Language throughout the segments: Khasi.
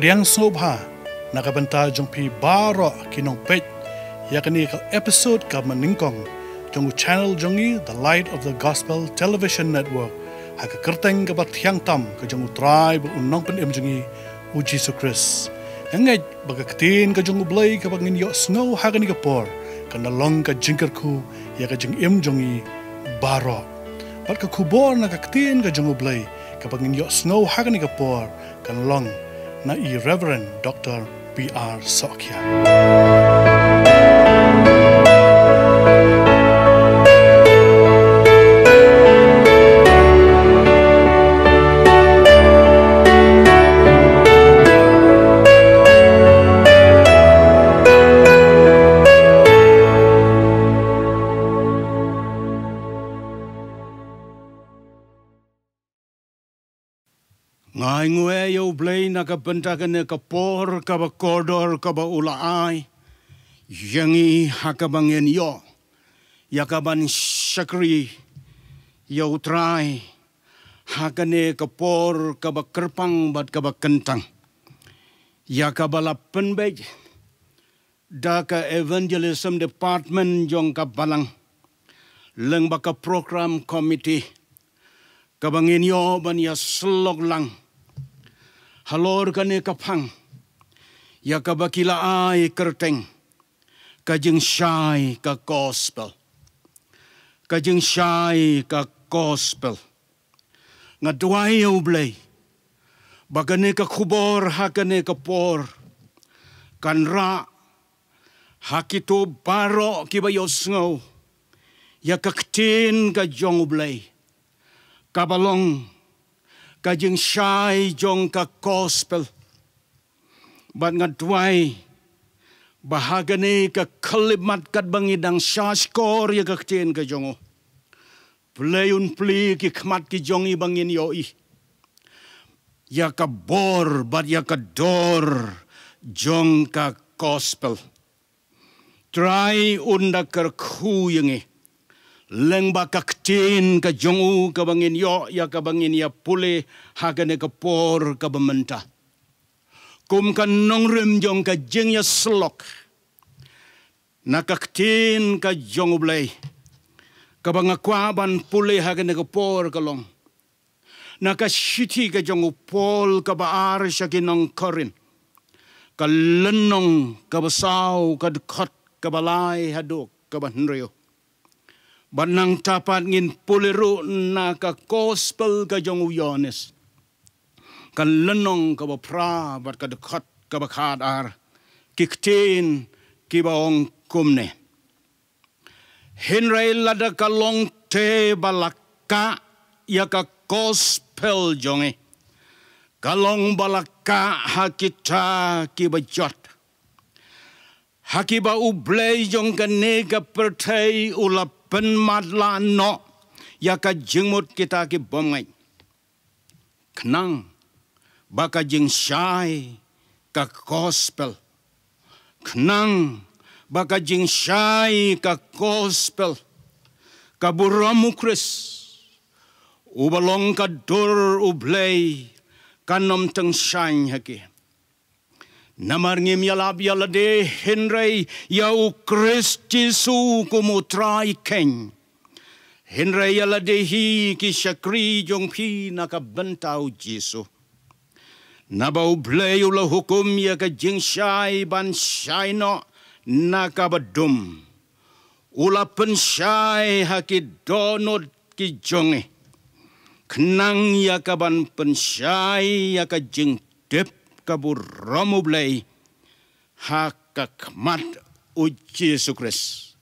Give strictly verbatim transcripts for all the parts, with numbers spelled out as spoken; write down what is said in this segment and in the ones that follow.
Pdiang sngewbha na ka bynta jong phi baroh ki nongpeit ïa kane ka episode kaba nyngkong jong u channel jong ngi, The Light of the Gospel Television Network, ha ka kyrteng kaba thiang tam ka jong U Trai bad U Nongpynim jong ngi, U Jisu Khrist. Nga ngeit ba ka ktien ka jong U Blei kaba ngin ïohsngew ha kane ka por kan long ka jingkyrkhu ïa ka jingim jong ngi baroh. Bad ka khubor na ka ktien ka jong U Blei kaba ngin ïohsngew ha kane ka por kan long na i Reverend Doctor B R Sokhiat. Nga ai nguh ïa U Blei na ka bynta kane ka por kaba kordor kaba u la ai ïa ngi ha kaba ngin ïoh ïa kaban shakri ïa U Trai ha kane ka por kaba kyrpang bad kaba kyntang, ïa kaba la pynbeit da ka Evangelism Department jong ka Balang lyngba ka Program Committee, kaba ngin ïoh ban ïasyllok lang halor kane ka phang ïa kaba ki la ai kyrteng ka jingshai ka Gospel. Ka jingshai ka Gospel. Nga duwai ïa U Blei ba kane ka khubor ha kane ka por kan rah ha kito baroh kiba ïohsngew ïa ka ktien ka jong U Blei, kaba long ka jingshai jong ka Gospel. Bad nga duwai ba ha kane ka khyllipmat katba ngi dang sha shkor ïa ka ktien ka jong U, Blei un plie ki khmat ki jong ngi ba ngin ïohi ïa ka bor bad ïa ka dor jong ka Gospel. Trai un da kyrkhu ïa ngi lyngba ka ktien ka jong U kaba ngin ïoh ïa kaba ngin ïa pule ha kane ka por kaba mynta, kum ka nongrim jong ka jingïasyllok na ka ktien ka jong U Blei. Kaba nga kwah ban pule ha kane ka por ka long na ka shithi ka jong u Paul kaba ar sha ki nong Korinth, ka lynnong kaba saw, ka dkhot kaba lai haduh kaba hynriew. Bad nangta pat ngin pule ruh na ka Gospel ka jong u Ïoannis, ka lynnong kaba phra bad ka dkhot kaba khatar, ki ktien kiba ong kumne: Hynrei lada ka long te ba la kah ïa ka Gospel jong ngi, ka long ba la kah ha kita kiba jot, ha kiba U Blei jong kane ka pyrthei u la pynmatlah noh ïa ka jingmut kita ki bym ngeit, khnang ba ka jingshai ka Gospel, khnang ba ka jingshai ka Gospel ka burom U Khrist uba long ka dur U Blei kan ym tyngshaiñ ha ki. Namar ngim ïalap ïa lade, hynrei ïa U Khrist Jisu kum U Trai keiñ. Hynrei ïa lade hi ki shakri jong phi na ka bynta U Jisu. Naba U Blei u la hukum ïa ka jingshai ban shai noh na kaba dum. U la pynshai ha ki dohnud ki jong ngi, khnang ïa kaban pynshai ïa ka jingtip ka burom U Blei ha ka khmat U Jisu Khrist.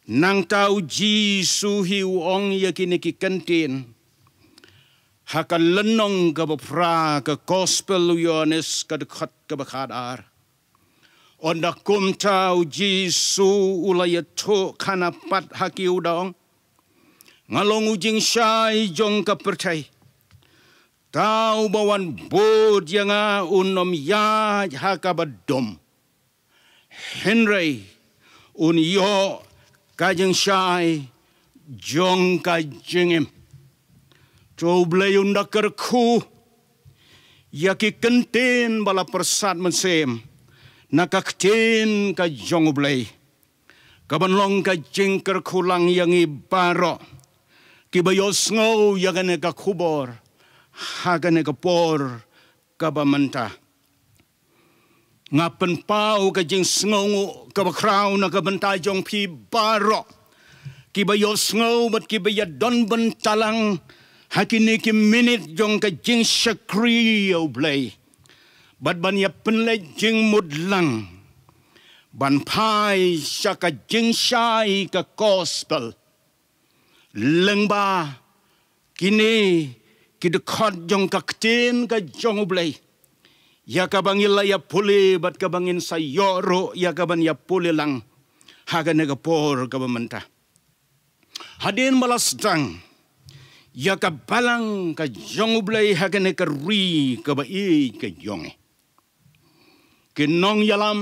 Nangta U Jisu hi u ong ïa kine ki kyntien ha ka lynnong kaba phra ka Gospel u Ïoannis ka dkhot kaba khatar. Ynda kumta U Jisu u la ïathuh khana pat ha ki u da ong: Nga long u jingshai jong ka pyrthei. Uta uba wan bud ïa nga un ym ïaid ha kaba dum, hynrei un ïoh ka jingshai jong ka jingim. To U Blei un da kyrkhu Ïa ki kyntien ba la pyrsad mynsiem na ka ktien ka jong U Blei, ka ban long ka jingkyrkhu lang ïa ngi baroh kiba ïohsngew ïa kane ka khubor ha kane ka por kaba mynta. Nga pynpaw ka jingsngewnguh kaba khraw na ka bynta jong phi baroh kiba ïohsngew bad kiba ïadon bynta lang ha kine ki minit jong ka jingshakri ïa U Blei, bad ban ïa pynleit jingmut lang ban phai sha ka jingshai ka gospel. Lyngba kine ki dkhot jong ka ktien ka jong U Blei, ïa kaba ngi la ïa pule bad kaba ngin sa ïoh ruh ïa kaban ïa pule lang ha kane ka por kaba mynta. Hadien ba la sdang ïa ka balang ka jong U Blei ha kane ka ri kaba ïeit ka jong ngi, ki nongïalam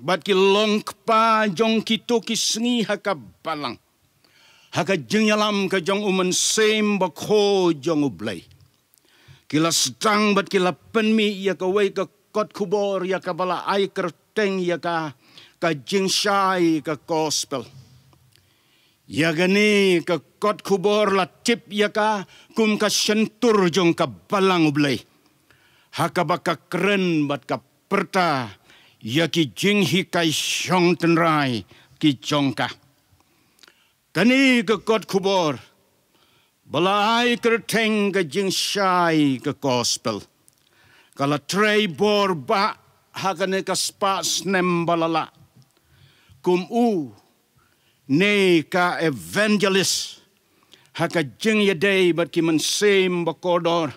bad ki longkpa jong kito ki sngi ha ka balang, ha ka jingïalam ka jong U Mynsiem Bakhuid jong U Blei, ki la sdang bad ki la pynmih ïa kawei ka kot khubor ïa kaba la ai kyrteng ïa ka, ka jingshai ka gospel. Ïa kane ka kot khubor la tip ïa ka kum ka shyntur jong ka balang U Blei, ha kaba ka kren bad ka pyrta ïa ki jinghikai shong tynrai ki jong ka. Kane ka kot khubor ba la ai kyrteng ka jingshai ka gospel, ka la trei bor bah ha kane ka spah snem ba la lah. Kum u ne ka evangelist ha ka jingïadei bad ki mynsiem ba kordor,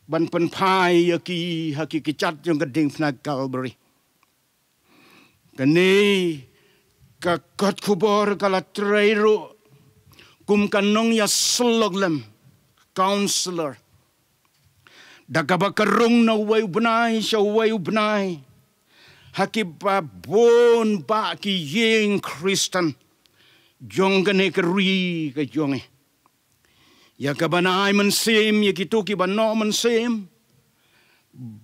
ban pynphai ïa ki ha ki kjat jong ka diengphna Kalbari. Kane ka kot khubor ka la trei ruh kum ka nongïasyllok lem, counselor, da kaba ka rung na uwei u bnai sha uwei u bnai ha kiba bun bah ki ïing Khristan jong kane ka ri ka jong ngi. Ïa kaban ai mynsiem ïa kito kiba noh mynsiem,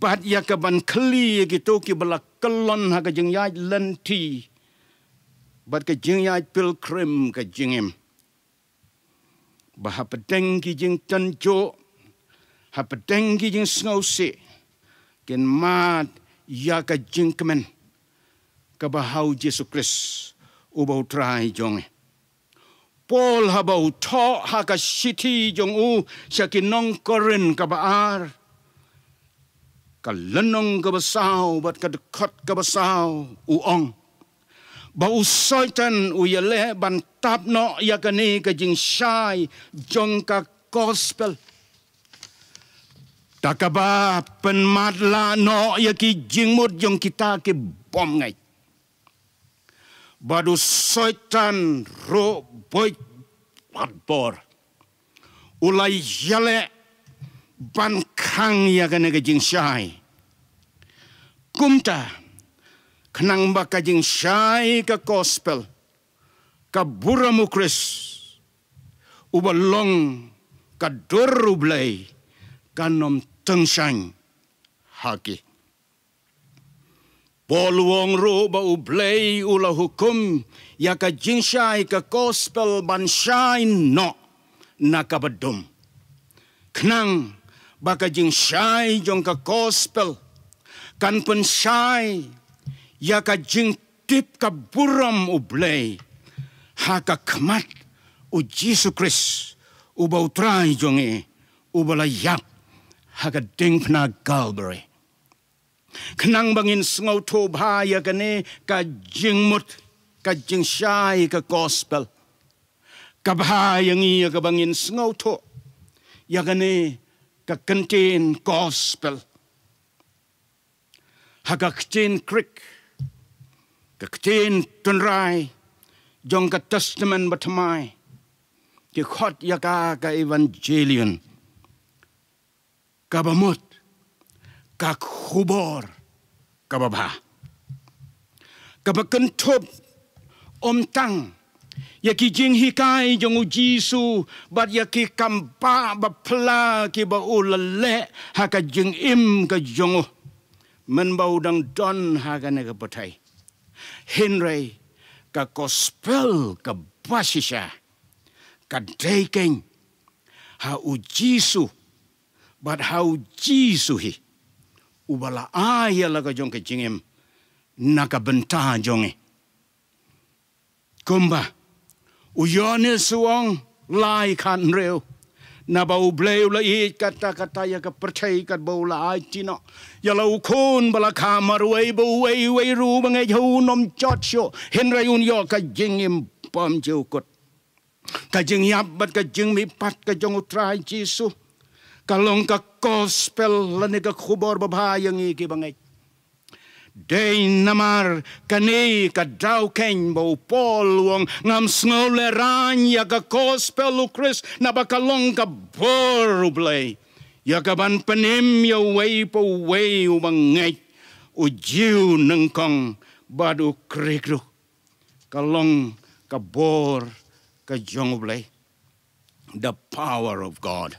bad ïa kaban khlieh ïa kito kiba la kyllon ha ka jingïaid lynti bad ka jingïaid pilgrim ka jingim, ba hapdeng ki jingtynjuh, hapdeng ki jingsngewsih, kin mad ïa ka jingkmen kaba ha U Jisu Khrist uba U Trai jong ngi. Paul haba u thoh ha ka shithi jong u sha ki nong Korinth kaba ar, ka lynnong kaba saw bad ka dkhot kaba saw, u ong ba u Soitan u ïaleh ban tap noh ïa kane ka jingshai jong ka gospel, da kaba pynmatlah noh ïa ki jingmut jong kita ki bymngeit. Bad u Soitan ruh buit bad bor u la ïaleh ban khang ïa kane ka jingshai. Kumta, khnang ba ka jingshai ka gospel, ka burom U Khrist uba long ka dur U Blei, kan ym tyngshaiñ ha ki. Paul u ong ruh ba U Blei u la hukum ïa ka jingshai ka gospel ban shai noh na kaba dum, khnang ba ka jingshai jong ka gospel kan pynshai ïa ka jingtip ka burom U Blei ha ka khmat U Jisu Khrist uba U Trai jong ngi, uba la ïap ha ka diengphna Kalbari. Khnang ba ngin sngewthuh bha ïa kane ka jingmut, ka jingshai ka gospel, ka bha ïa ngi ïa kaba ngin sngewthuh ïa kane ka kyntien gospel. Ha ka ktien Greek, ka ktien tynrai jong ka Testament Bathymmai, ki khot ïa ka ka evangelion, kaba mut ka khubor kaba bha, kaba kynthup ym tang ïa ki jinghikai jong u Jisu, bad ïa ki kam ba ba pla ki ba u la leh ha ka jingim ka jong u, mynba u dang don ha kane ka pyrthei. Hynrei ka gospel ka bashisha ka dei keiñ ha u Jisu, bad ha u Jisu hi, u ba la ai ïa la ka jong ka jingim na ka bynta jong ngi. Kumba u Ïoannis u ong, lai khan reu, naba u Blei u la ïeit katta katta ïa ka pyrthei, katba u la ai tino ïa la u khun ba la kha marwei, ba uwei uwei ruh ba ngeit ha u un ym jot shuh, hynrei un ïoh ka jingim bymjukut. Ka jingïap bad ka jingmihpat ka jong u Trai Jisu ka long ka gospel lane ka khubor babha ïa ngi ki ba ngeit. Dei namar kane ka daw keiñ ba u Paul u ong, ngam sngew lehraiñ ïa ka gospel u Khrist, naba ka long ka bor u Blei ïa ka ban pynim ïa uwei pa uwei u ba ngeit, u Jiw nyngkong bad u Grik ruh. Ka long ka bor ka jong u Blei. The power of God.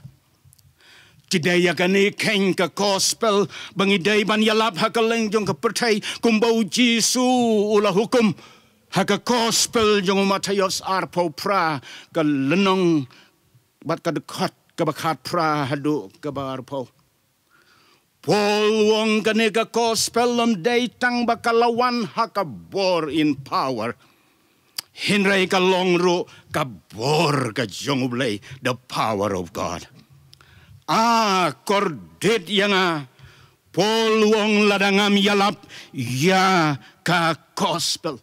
Te dei ïa kane keiñ ka gospel ba ngi dei ban ïalap ha kylleng jong ka pyrthei, kumba u Jisu u la hukum ha ka gospel jong u Mathaios arphew phra, ka lynnong bad ka dkhot kaba khatphra haduh kaba arphew. Paul u ong kane ka gospel ym dei tang ba ka la wan ha ka bor in power, hynrei ka long ruh ka bor ka jong u Blei, the power of God. A kordit ïa nga, Paul u ong, lada ngam ïalap ïa ka gospel.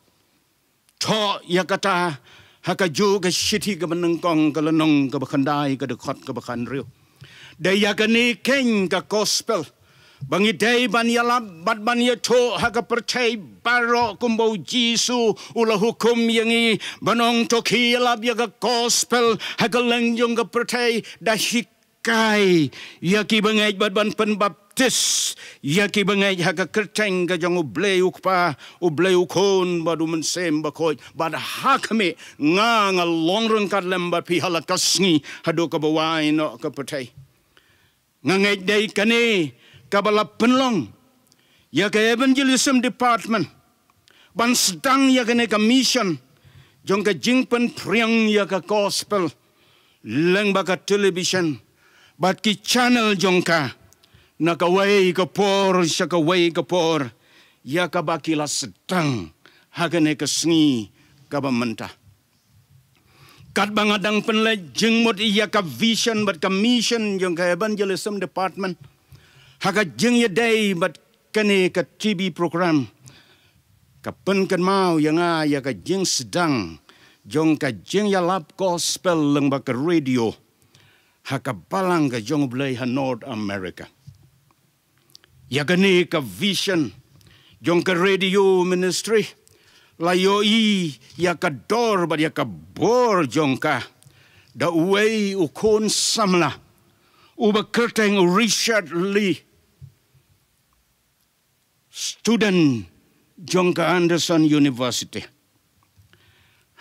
Thoh ïa kata ha kajuh ka shithi kaba nyngkong, ka lynnong kaba khyndai, ka dkhot kaba khathynriew. Dei ïa kane keiñ ka gospel ba ngi dei ban ïalap bad ban ïathuh ha ka pyrthei baroh, kumba u Jisu u la hukum ïa ngi ban ong, to khie ïalap ïa ka gospel ha kylleng jong ka pyrthei, da hi kai ïa ki ba ngeit bad ban pynbaptis ïa ki ba ngeit ha ka kyrteng ka jong u Blei u Kpa, u Blei u Khun bad u Mynsiem Bakhuid. Bad ha khmih nga nga long ryngkat lem bad phi ha la ka sngi haduh kaba wai noh ka pyrthei. Nga ngeit dei kane kaba la pynlong ïa ka evangelism department ban sdang ïa kane ka mission jong ka jingpynphriang ïa ka gospel lyngba ka television bad ki channel jong ka, na kawei ka por sha kawei ka por, ïa kaba ki la sdang ha kane ka sngi kaba mynta. Katba nga dang pynleit jingmut ïa ka vision bad ka mission jong ka evangelism department ha ka jingïadei bad kane ka T V program, ka pynkynmaw ïa nga ïa ka jingsdang jong ka jingïalap gospel lyngba ka radio ha ka balang ka jong u Blei ha North America. Ïa kane ka vision jong ka radio ministry la ïohi ïa ka dor bad ïa ka bor jong ka da uwei u khun samla uba kyrteng u Richard Lee, student jong ka Anderson University.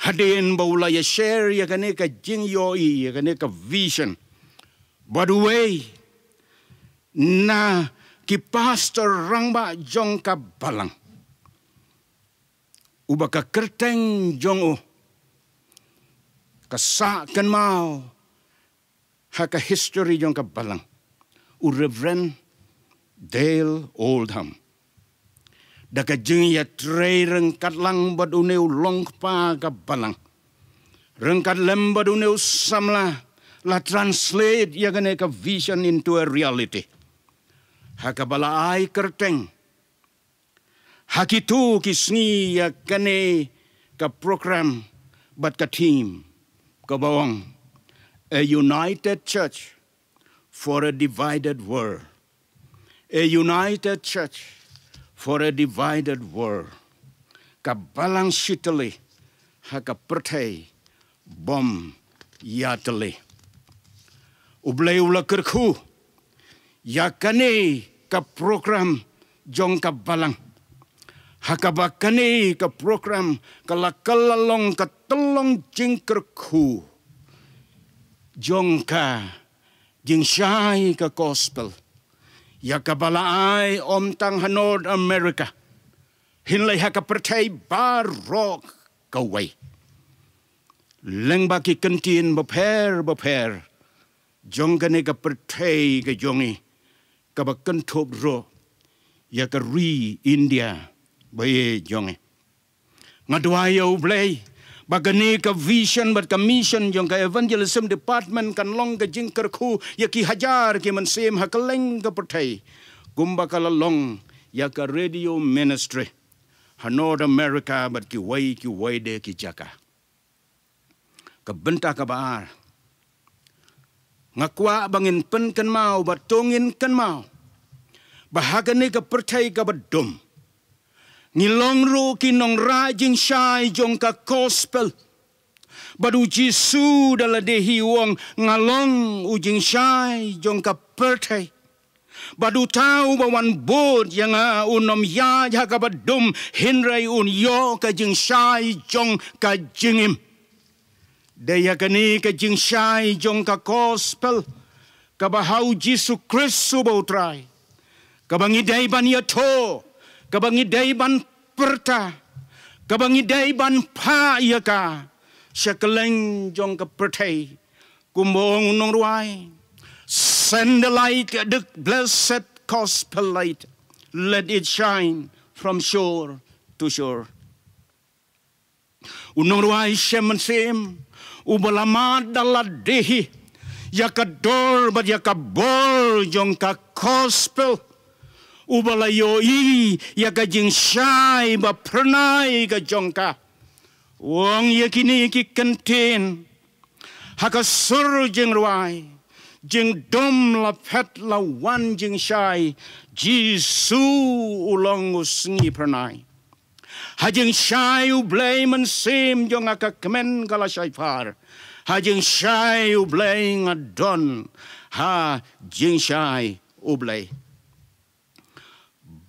Hadien ba u la ïa share ïa kane ka jingïohi, ïa kane ka vision bad uwei na ki pastor rangbah jong ka balang, uba ka kyrteng jong u ka sah kynmaw ha ka history jong ka balang, u Reverend Dale Oldham. Da ka jingïatrei ryngkat lang bad une u longkpa ka balang, ryngkat lem bad une u samla, la translate ïa kane ka vision into a reality ha kaba la ai kyrteng ha kito ki sngi ïa kane ka program bad ka theme kaba ong, A United Church for a Divided World. A United Church for a Divided World. Ka balang shitylli ha ka pyrthei bym ïatylli. U Blei u la kyrkhu ïa kane ka program jong ka balang Ha kaba kane ka program ka la kylla long ka tyllong jingkyrkhu jong ka jingshai ka gospel ïa kaba la ai ym tang ha North America, hynrei ha ka pyrthei baroh kawei. Lyngba ki kyntien bapher bapher jong kane ka pyrthei ka jong ngi, kaba kynthup ruh ïa ka ri India ba ïeit jong ngi. Nga duwai ïa U Blei ba kane ka vision bad ka mission jong ka evangelism department kan long ka jingkyrkhu ïa ki hajar ki mynsiem ha kylleng ka pyrthei, kumba ka la long ïa ka radio ministry ha North America bad kiwei kiwei de ki jaka. Ka bynta kaba ar, nga kwah ba ngin pynkynmaw bad to ngin kynmaw ba ha kane ka pyrthei kaba dum ngi long ruh ki nongrah jingshai jong ka gospel. Bad U Jisu da lade hi u ong, nga long u jingshai jong ka pyrthei. Bad uta uba wan bud ïa nga un ym ïaid ha kaba dum, hynrei un ïoh ka jingshai jong ka jingim. Dei ïa kane ka jingshai jong ka gospel kaba ha U Jisu Khrist uba U Trai, kaba ngi dei ban ïathuh, kaba ngi dei ban pyrta, kaba ngi dei ban phah ïa ka sha kylleng jong ka pyrthei. Kumba ong u nongrwai, send the light, the blessed gospel light, let it shine from shore to shore. U nongrwai shem mynsiem uba la mad da lade hi ïa ka dor bad ïa ka bor jong ka gospel, uba la ïohi ïa ka jingshai ba phyrnai ka jong ka, u ong ïa kine ki kyntien ha ka sur jingrwai: Jingdum la phet, la wan jingshai, Jisu u long u sngi phyrnai. Ha jingshai U Blei mynsiem jong nga ka kmen ka la shai phar. Ha jingshai U Blei nga don, ha jingshai U Blei.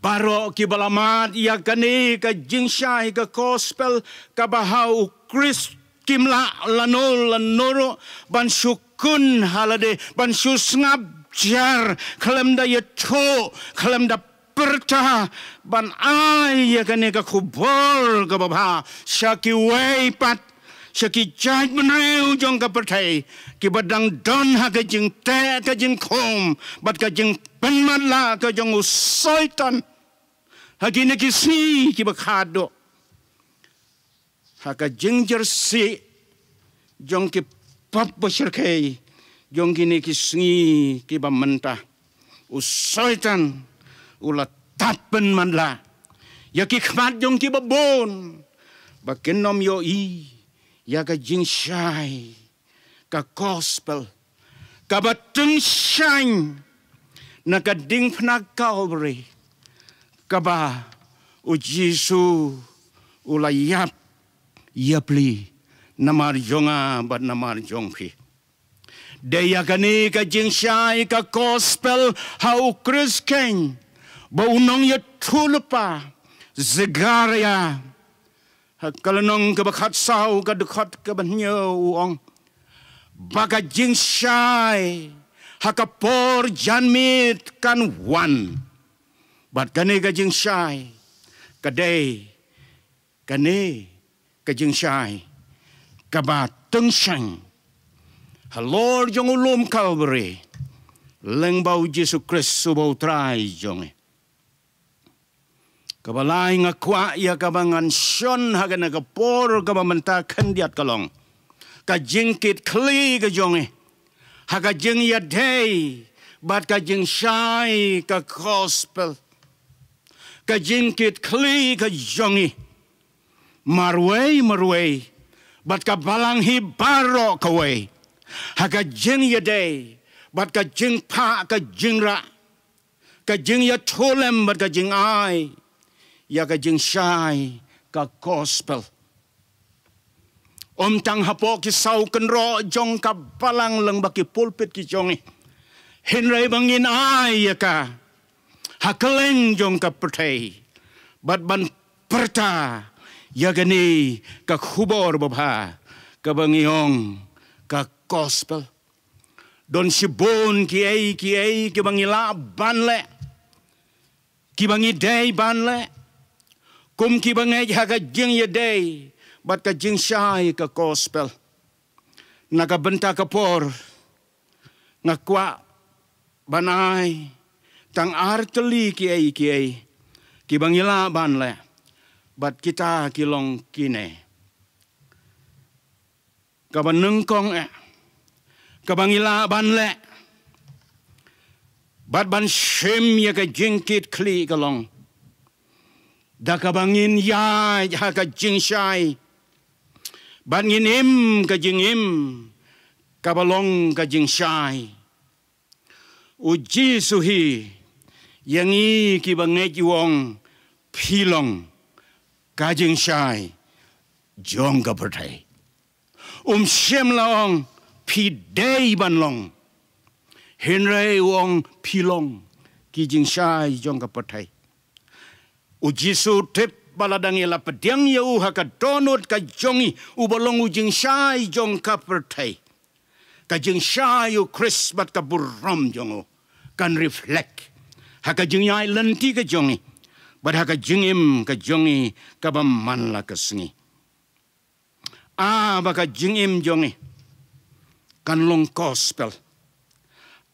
Baroh kiba la mad ïa kane ka jingshai ka gospel kaba ha U Khrist, kim lah lano lano ruh ban shu khun ha lade, ban shu sngap jar, khlem da ïathuh, khlem da pyrta, ban ai ïa kane ka khubor kaba bha sha kiwei pat, sha ki jaitbynriew jong ka pyrthei kiba dang don ha ka jingteh ka jingkhum bad ka jingpynmatlah ka jong u Soitan ha kine ki sngi kiba khadduh. Ha ka jingjyrsieh jong ki pop ba shyrkhei jong kine ki sngi kiba mynta, u Soitan u la tap pynmatlah ïa ki khmat jong kiba bun ba kin ym ïohi ïa ka jingshai ka gospel kaba tyngshaiñ na ka diengphna Kalbari, kaba u Jisu u la ïap ïapli namar jong nga bad namar jong phi. Dei ïa kane ka jingshai ka gospel ha U Khrist keiñ ba u nongïathuhlypa Zekaria ha ka lynnong kaba khatsaw ka dkhot kaba hynñiew u ong ba ka jingshai ha ka por janmiet kan wan. Bad kane ka jingshai ka dei kane ka jingshai kaba tyngshaiñ halor jong u lum Kalbari lyngba u Jisu Khrist uba u Trai jong ngi. Kaba lai nga kwah ïa kaba ngan shon ha kane ka por kaba mynta khyndiat ka long ka jingkitkhlieh ka jong ngi ha ka jingïadei bad ka jingshai ka gospel. Ka jingkitkhlieh ka jong ngi marwei marwei bad ka balang hi baroh kawei ha ka jingïadei bad ka jingphah ka jingrah, ka jingïathuhlem bad ka jingai ïa ka jingshai ka gospel. Ym tang hapoh ki saw kynroh jong ka balang lyngba ki pulpit ki jong ngi, hynrei ba ngin ai ïa ka ha kylleng jong ka pyrthei bad ban pyrta ïa kane ka khubor babha kaba ngi ong ka gospel. Don shibun kiei kiei kiba ngi lah ban leh, kiba ngi dei ban leh, kum kiba ngeit ha ka jingïadei bad ka jingshai ka gospel. Na ka bynta ka por, nga kwah ban ai tang ar tylli kiei kiei kiba ngi lah ban leh, bad kita ki long kine. Kaba nyngkong eh, kaba ngi lah ban leh bad ban shim ïa ka jingkitkhlieh ka long da kaba ngin ïaid ha ka jingshai bad ngin im ka jingim kaba long ka jingshai. U Jisu hi ïa ngi kiba ngeit u ong, phi long ka jingshai jong ka pyrthei. Um shym la ong phi dei ban long, hynrei u ong phi long ki jingshai jong ka pyrthei. U Jisu tip ba la dang ïa la pdiang ïa u ha ka dohnud ka jong ngi uba long u jingshai jong ka pyrthei, ka jingshai u Khrist bad ka burom jong u kan reflect ha ka jingïaid lynti ka jong ngi bad ha ka jingim ka jong ngi kaba man la ka sngi. A ba ka jingim jong ngi kan long gospel.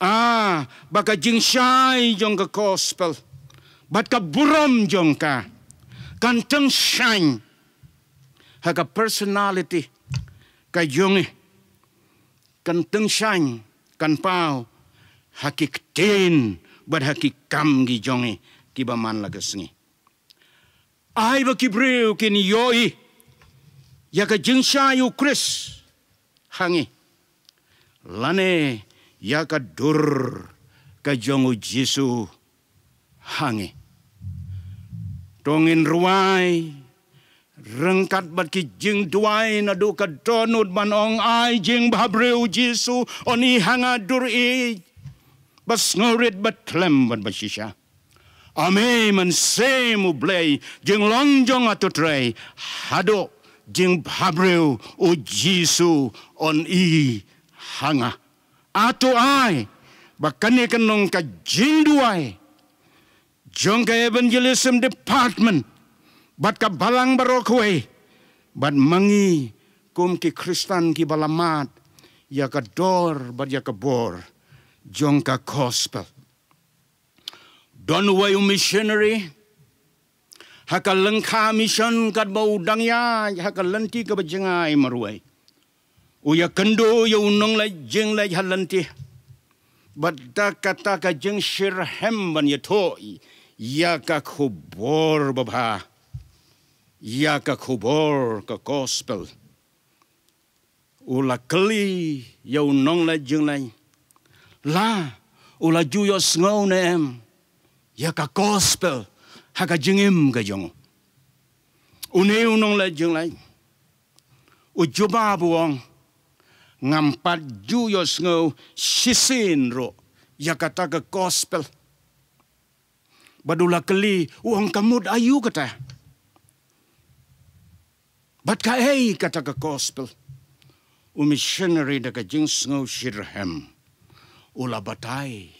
A ba ka jingshai jong ka gospel bad ka burom jong ka kan tyngshaiñ ha ka personality ka jong ngi, kan tyngshaiñ, kan paw ha ki ktien bad ha ki kam ki jong ngi kiba man la ka sngi. Ai ba ki briew kin ïohi ïa ka jingshai u Khrist ha ngi, lane ïa ka dur ka jong u Jisu ha ngi. To ngin rwai ryngkat bad ki jingduwai naduh ka dohnud ban ong, ai jingbhabriew Jisu, un i ha nga dur ïeit, ba sngewrit, ba khlem bad ba shisha. Ame Mynsiem u Blei, jinglong jong nga to trei, haduh jingbhabriew u Jisu un i ha nga. A to ai ba kane kan long ka jingduwai jong ka evangelism department bad ka balang baroh kawei bad ma ngi kum ki Khristan kiba la mad ïa ka dor bad ïa ka bor jong ka gospel. Don uwei u missionary ha ka lyngkha mission katba u dang ïaid ha ka lynti kaba jngai marwei. U ïakynduh ïa u nongleit jingleit ha lynti bad da kata ka jingshitrhem ban ïathuh ïa ka khubor babha, ïa ka khubor ka gospel. U la kylli ïa u nongleit jingleit, la u la ju ïohsngew ne em ïa ka gospel ha ka jingim ka jong u? Une u nongleit jingleit u jubab u ong, ngam pat ju ïohsngew shisien ruh ïa kata ka gospel. Bad u la kylli, u ong, ka mut aïu kata? Bad kaei kata ka gospel? U missionary da ka jingsngew shitrhem u la batai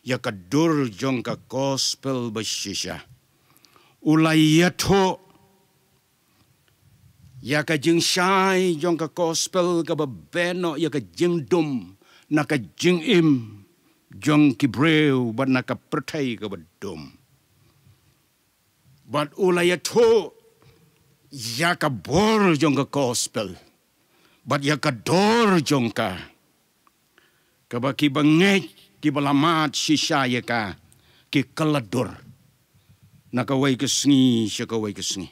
ïa ka dur jong ka gospel ba shisha. U la ïathuh ïa ka jingshai jong ka gospel kaba beh noh ïa ka jingdum na ka jingim jong ki briew bad na ka pyrthei kaba dum. Bad u la ïathuh ïa ka bor jong ka gospel bad ïa ka dor jong ka, kaba kiba ngeit, kiba la mad shisha ïa ka, ki kylla dur na kawei ka sngi sha kawei ka sngi.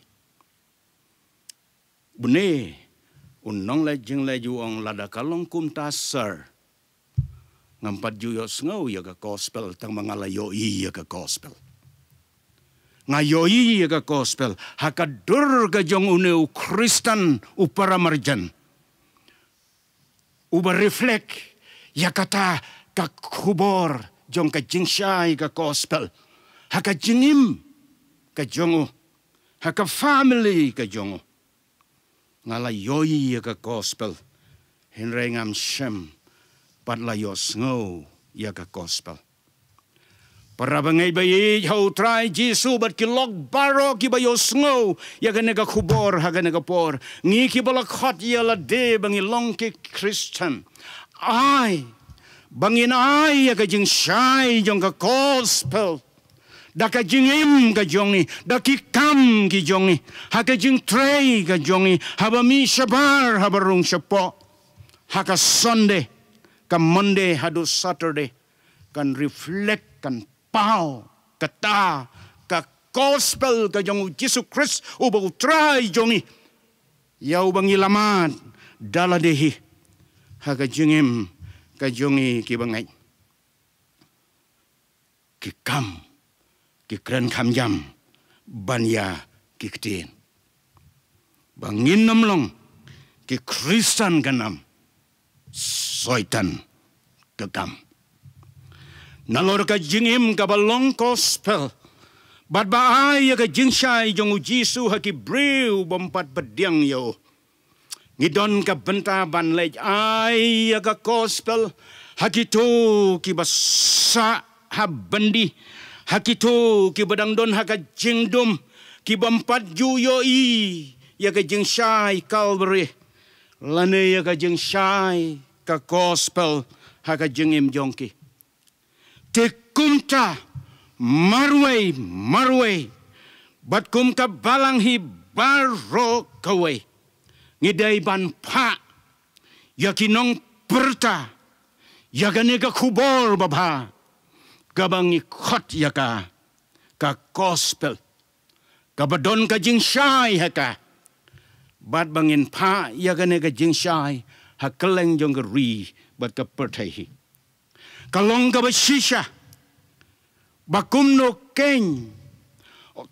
Une u nongleit jingleit u ong, lada ka long kumta, sir, ngam pat ju ïohsngew ïa ka gospel tang ma nga la ïohi ïa ka gospel. Nga ïohi ïa ka gospel ha ka dur ka jong une u Khristan u para marjan uba reflect ïa kata ka khubor jong ka jingshai ka gospel ha ka jingim ka jong u, ha ka family ka jong u. Nga la ïohi ïa ka gospel, hynrei ngam shym pat la ïohsngew ïa ka gospel. Para bangeit ba ïeit ha U Trai Jisu bad ki lok baroh kiba ïohsngew ïa kane ka khubor ha kane ka por, ngi kiba la khot ïa lade ba ngi long ki Khristan, ai ba ngin ai ïa ka jingshai jong ka gospel da ka jingim ka jong ngi, da ki kam ki jong ngi, ha ka jingtrei ka jong ngi, haba mih shabar, haba rung shapoh, ha ka Sunday, ka Monday haduh Saturday, kan reflect, kan paw kata ka gospel ka jong U Jisu Khrist uba U Trai jong ngi, ïa uba ngi la mad da lade hi ha ka jingim ka jong ngi ki bangeit. Ki kam, ki kren kham jam ban ïa ki ktien. Ba ngin ym long ki Khristan ka nam, Soitan ka kam. Nalor ka jingim kaba long gospel bad ba ai ïa ka jingshai jong U Jisu ha ki briew bym pat pdiang ïa u, ngi don ka bynta ban leit ai ïa ka gospel ha kito kiba sah ha byndi, ha kito kiba dang don ha ka jingdum, kibym pat ju ïohi ïa ka jingshai Calvary lane ïa ka jingshai ka gospel ha ka jingim jong ki. Te kumta marwei marwei, bad kum ka balang hi baroh kawei, ngi dei ban phah ïa ki nongpyrta ïa kane ka khubor babha kaba ngi khot ïa ka, ka gospel, kaba don ka jingshai ha ka, bad ba ngin phah ïa kane ka jingshai ha kylleng jong ka ri bad ka pyrthei hi. Ka long kaba shisha ba kumno keiñ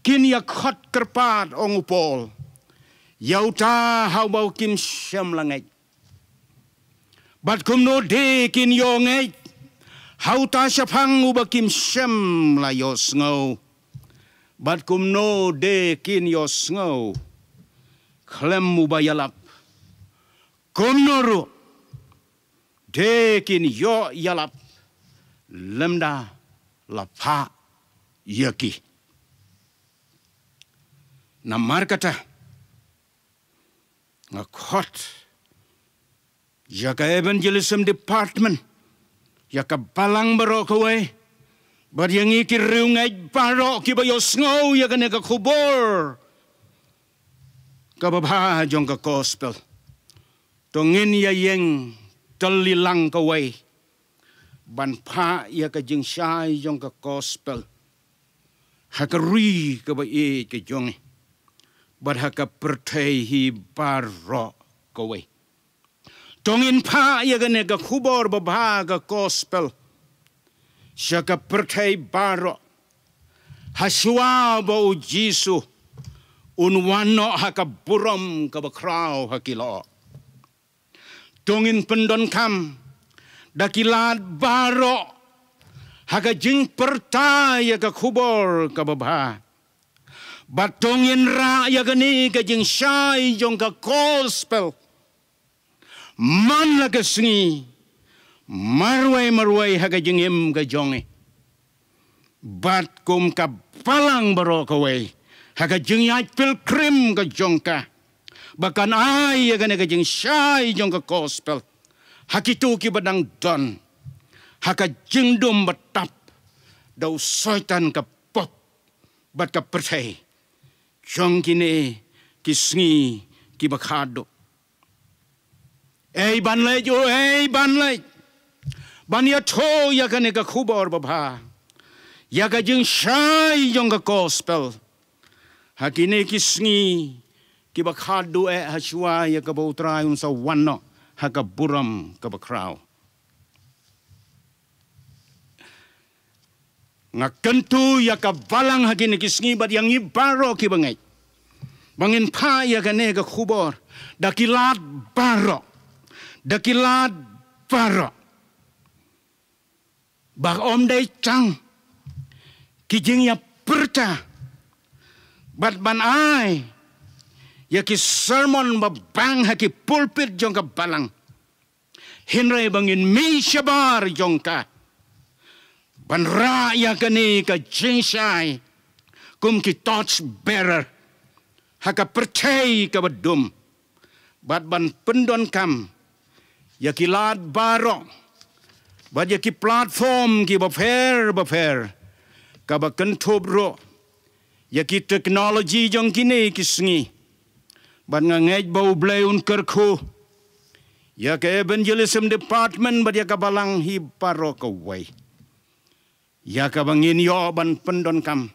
kin ïa khot kyrpad, ong u Paul, ïa uta ha uba kim shym la ngeit, bad kumno de kin ïoh ngeit ha uta shaphang uba kim shym la ïohsngew, bad kumno de kin ïohsngew khlem uba ïalap, kumno ruh de kin ïoh ïalap lymda la phah ïa ki. Namar kata nga khot ïa ka evangelism department, ïa ka balang baroh kawei, bad ïa ngi ki riewngeit baroh kiba ïohsngew ïa kane ka khubor kaba bha jong ka gospel, to ngin ïa ïeng tylli lang kawei ban phah ïa ka jingshai jong ka gospel ha ka ri kaba ïeit ka jong ngi, bad ha ka pyrthei hi baroh kawei. To ngin phah ïa kane ka khubor babha ka gospel sha ka pyrthei baroh, ha shuwa ba U Jisu un wan noh ha ka burom kaba khraw ha ki lyoh. To ngin pyndonkam da ki lad baroh ha ka jingpyrta ïa ka khubor kaba bha, bad to ngin rah ïa kane ka jingshai jong ka gospel man la ka sngi, marwei marwei ha ka jingim ka jong ngi, bad kum ka balang baroh kawei ha ka jingïaid pilgrim ka jong ka, ba kan ai ïa kane ka jingshai jong ka gospel ha kito kiba dang don ha ka jingdum ba tap da u Soitan ka pop bad ka pyrthei jong kine ki sngi kiba khadduh. Ei ban leit, o ei ban leit ban ïathuh ïa kane ka khubor babha, ïa ka jingshai jong ka gospel ha kine ki sngi kiba khadduh, eh, ha shuwa ïa kaba U Trai un sa wan noh ha ka burom kaba khraw. Nga kyntu ïa ka balang ha kine ki sngi bad ïa ngi baroh kiba ngeit, ba ngin phah ïa kane ka khubor da ki lad baroh, da ki lad baroh, ba ym dei tang ki jingïapyrta bad ban ai ïa ki sermon ba bang ha ki pulpit jong ka balang, hynrei ba ngin mih shabar jong ka ban rah ïa kane ka jingshai kum ki torch bearer ha ka pyrthei kaba dum, bad ban pyndonkam ïa ki lad baroh bad ïa ki platform kiba pher ba pher, kaba kynthup ruh ïa ki technology jong kine ki sngi. Bad nga ngeit ba U Blei un kyrkhu ïa ka evangelism department bad ïa ka balang hi baroh kawei, ïa kaba ngin ïoh ban pyndonkam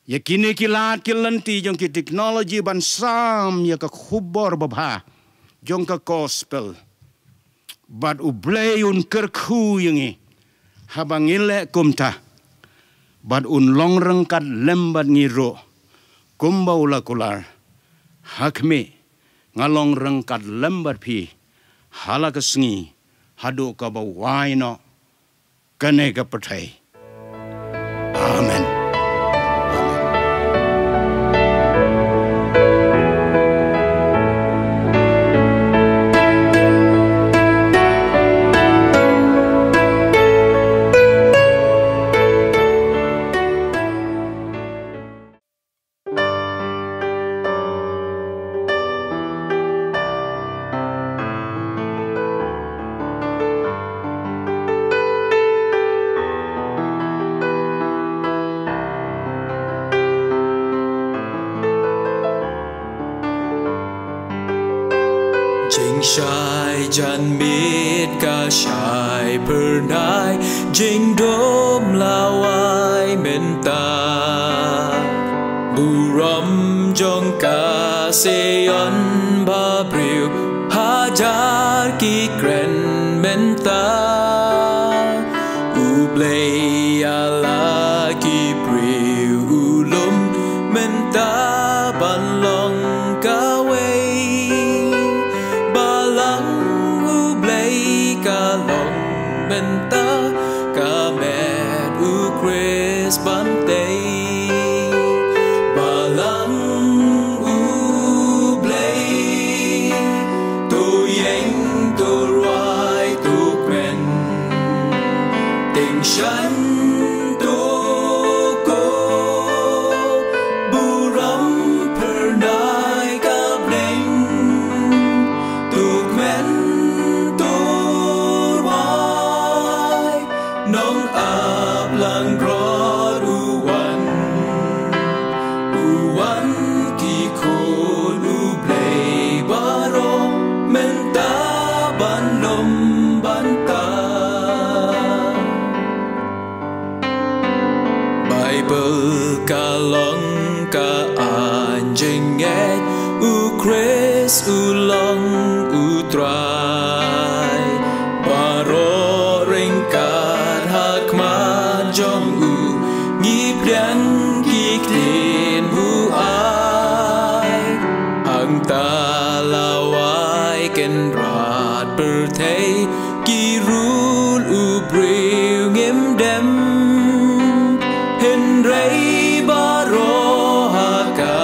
ïa kine ki lad ki lynti jong ki technology ban sam ïa ka khubor babha jong ka gospel. Bad U Blei un kyrkhu ïa ngi haba ngi leh kumta, bad un long ryngkat lem bad ngi ruh kumba u la kular: Ha khmih, nga long ryngkat lem bad phi ha la ka sngi haduh kaba wai noh kane ka pyrthei. Amen. Jingshai janmiet ka shai phyrnai, jingdum lawei mynta. Burom jong ka Sion babriew, hajar ki kren mynta. U Blei ïa la ki briew u lum mynta ban long kawei. Balang U Blei ka long mynta, ka met U Khrist ban tei. Balang U Blei, to ïeng, to rwai, to kmen. Tyngshaiñ to kob, burom phyrnai ka bneng, to kmen to rwai. Nongap langbrot u wan, u wan ki khun U Blei baroh mynta ban lum bynta. Baibl ka long ka aiñ jingngeit, U Khrist u long U Trai. Baroh ryngkat ha khmat jong u, ngi pdiang ki ktien u ai. Hangta lawei kynrad pyrthei, ki rul u briew ngim dem. Hynrei baroh ha ka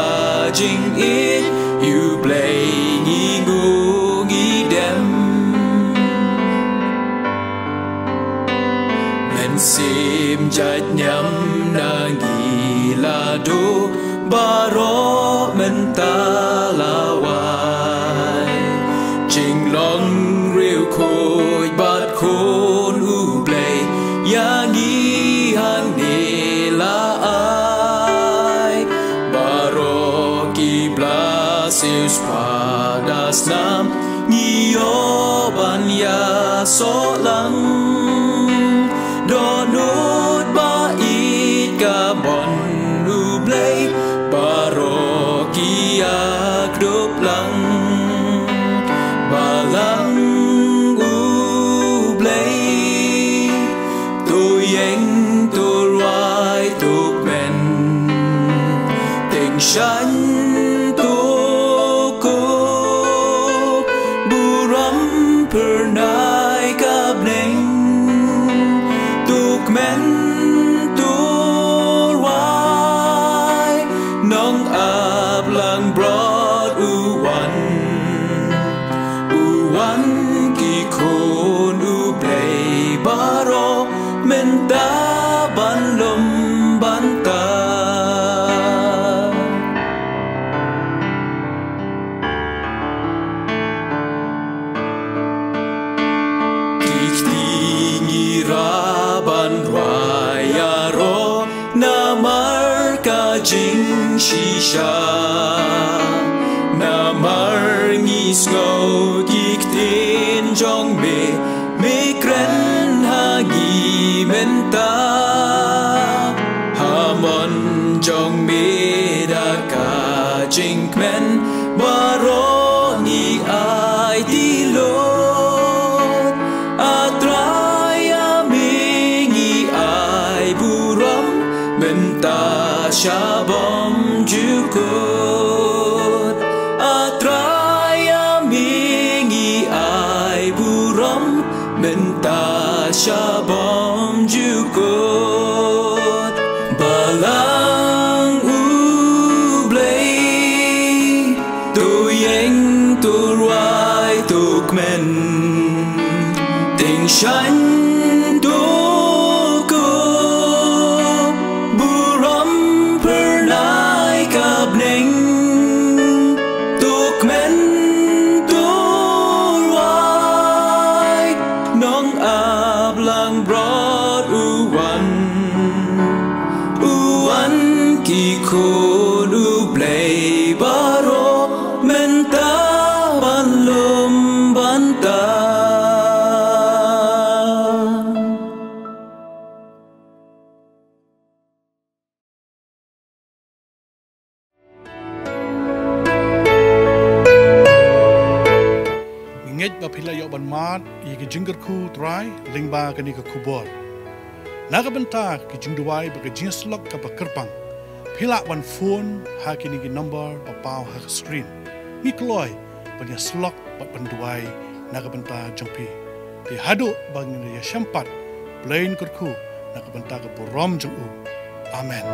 jingïeit, ïa U Blei ngi nguh ngi dem. Mynsiem jait niam na ngi la duh, baroh mynta lawei. Jinglong riewkhuid bad khun U Blei, ïa ngi hangne la ai. Baroh ki bla siewspah da snam, ngi ïoh ban ïasoh lang. Dohnud ba ïeit ka mon U Blei, baroh ki ïakdup lang. Balang U Blei, to ïeng, to rwai, to kmen. Tyngshaiñ to kob, burom phyrnai ka bneng. To kmen to rwai, nong Ira ban rwai ïaroh namar ka jingshisha, namar ngi sngew ki ktien jong me, me kren ha ngi mynta. Ha mon jong me da ka jingkmen baroh ngi aiti lut. A Trai, ïa me ngi ai burom mynta sha bymjukut. A Trai, ïa me ngi ai burom mynta sha bymjukut. Balang U Blei, to ïeng, to rwai, to kmen. Tyngshaiñ to kup, burom phyrnai ka bneng. To kmen, to rwai, nong ap langbrot, U Wan. U Wan ki khun U Blei baroh mynta ban lum ban tah. Ngi ngeit ba phi la ïoh ban mad ïa ki jingkyrkhu Trai lyngba kane ka khubor. Na ka bynta ki jingduwai bad ka jingïasyllok kaba kyrpang, phi lah ban phone ha kine ki number ba paw ha ka screen. Ngi kloi ban ïasyllok bad ban duwai na ka bynta jong phi. Te haduh ba ngin ïashem pat, Blei un kyrkhu na ka bynta ka burom jong u. Amen.